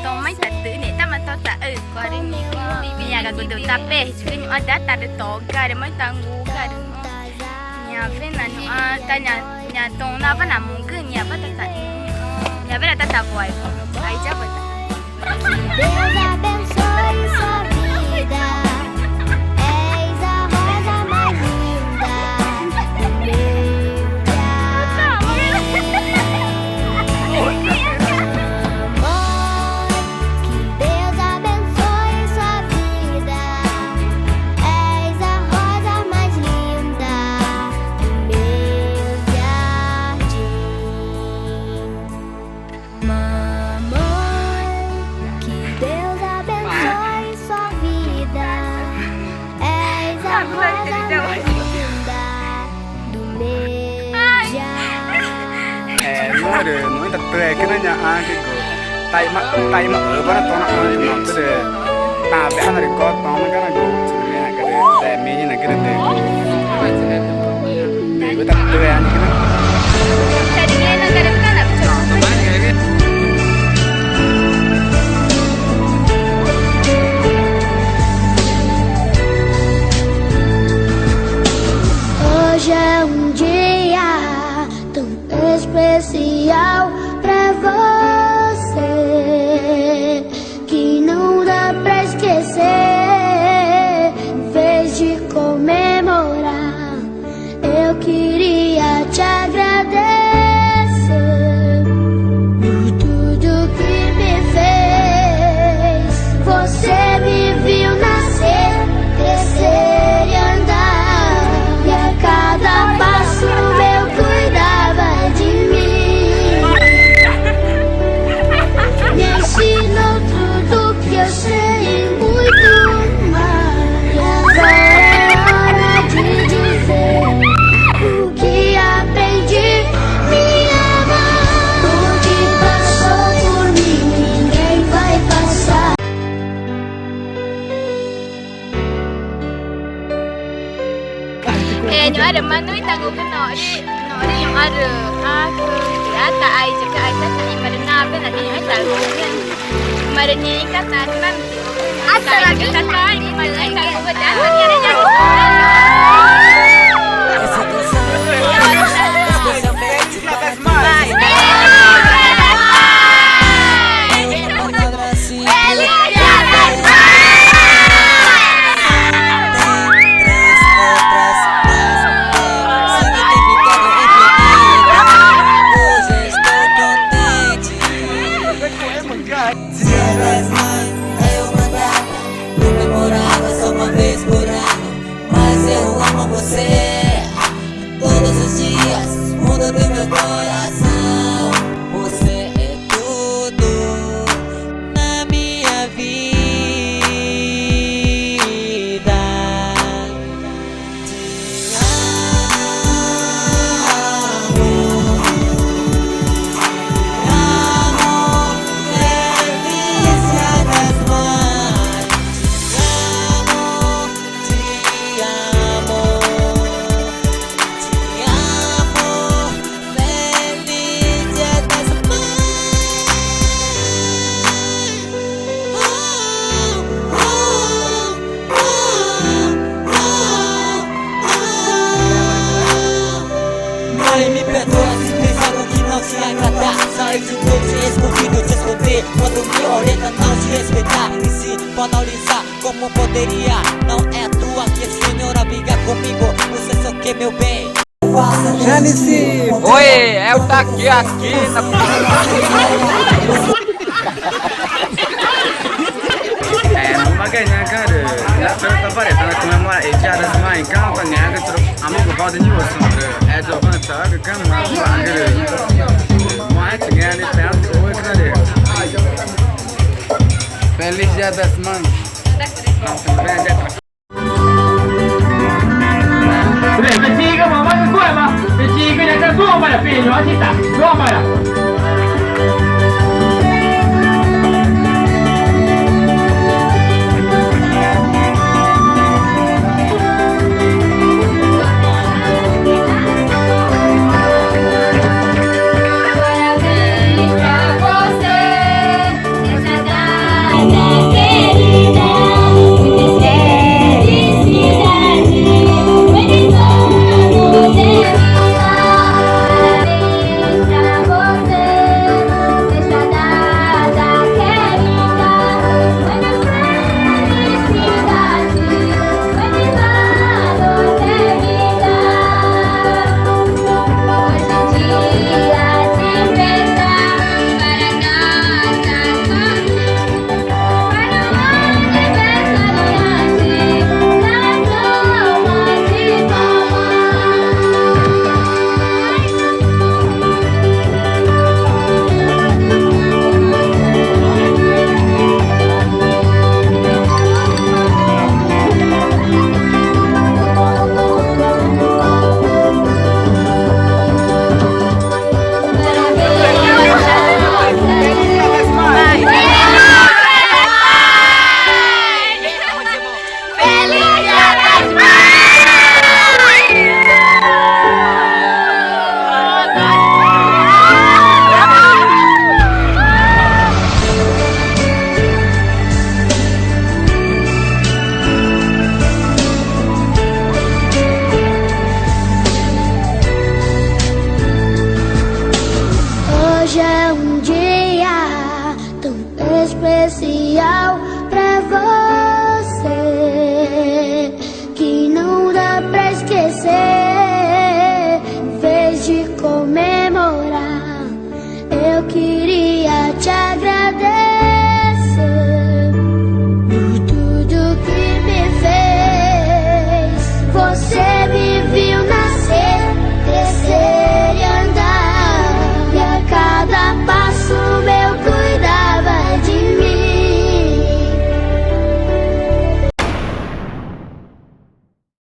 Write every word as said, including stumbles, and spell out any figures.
Toma i tatü i nextama to taxücuarü nixĩ, ñaxügügu dütape̱xechigü ñu̱xma, da tarütogarü, ma i tangugarü. Ñaxü̃ na ñu̱xma ta ñaã tonawa namugü, ñawa ta ta, ñawa ta tawaixü̃. Aiyawa ta. Que Deus abençoe sua vida. És a rosa mais linda do meu jardim. Amor, que Deus abençoe sua vida. És a rosa mais linda do meu jardim. Mamãe, que Deus abençoe sua vida. És a rosa mais linda do meu jardim. Ee, ñuxre, ñu̱xma i tatüekü na ñaxãcügu. Taxma, taxma üwa na tonaxãcü na tüxü̃ rü taãpexna rü cotoma ga na guxü̃ rü ngẽxguma rü demiü̃güna. Hoje é um dia tão especial pra você que não dá pra esquecer. Em vez de comemorar, eu queria te agradecer por tudo que me fez. Você me viu nascer, crescer e andar, e a cada passo meu cuidava de mim. Me ensinou tudo que eu sei e muito mais. Agora é hora de dizer o que aprendi. Minha mãe, o que passou por mim, ninguém vai passar. Ee, ñuxre, ma nüxü̃ i tangugü noxri, noxri ñuxre, acü, ata, aiyacü, aiyacü, ñuxre, nape, na ñuxre i tangugü. Marü ñuxre i tangugü. Especialmente Feliz Dia das Mães! Tem três letras, mas significado infinito. Hoje estou contente. Dia das Mães é uma data comemorada só uma vez por ano, mas eu amo você. Todos os dias muda do meu coração. Você é tudo na minha vida. Te amo, te amo. Feliz Dia das Mães. Te amo, te amo. Te amo, feliz Dia das Mães. Mãe, me perdoa se fiz algo que não te agradar. Saí de noite escondido, te esconder. Quando me orienta, não te respeitar. E se banalizar, como poderia? Não é à toa que a senhora briga comigo. Você só quer meu bem. Janice! Oi, eu tá aqui, aqui na... É, uma ganhar, cara. Já foi pra parede, ela comemora, e já das mães, calma, né? Amigo, pode ir, você, é, já vai, tá, calma, cara. Mas, né, ele tá, oi, cara. Feliz Dia das Mães. Não, não, não, não. especial pra você.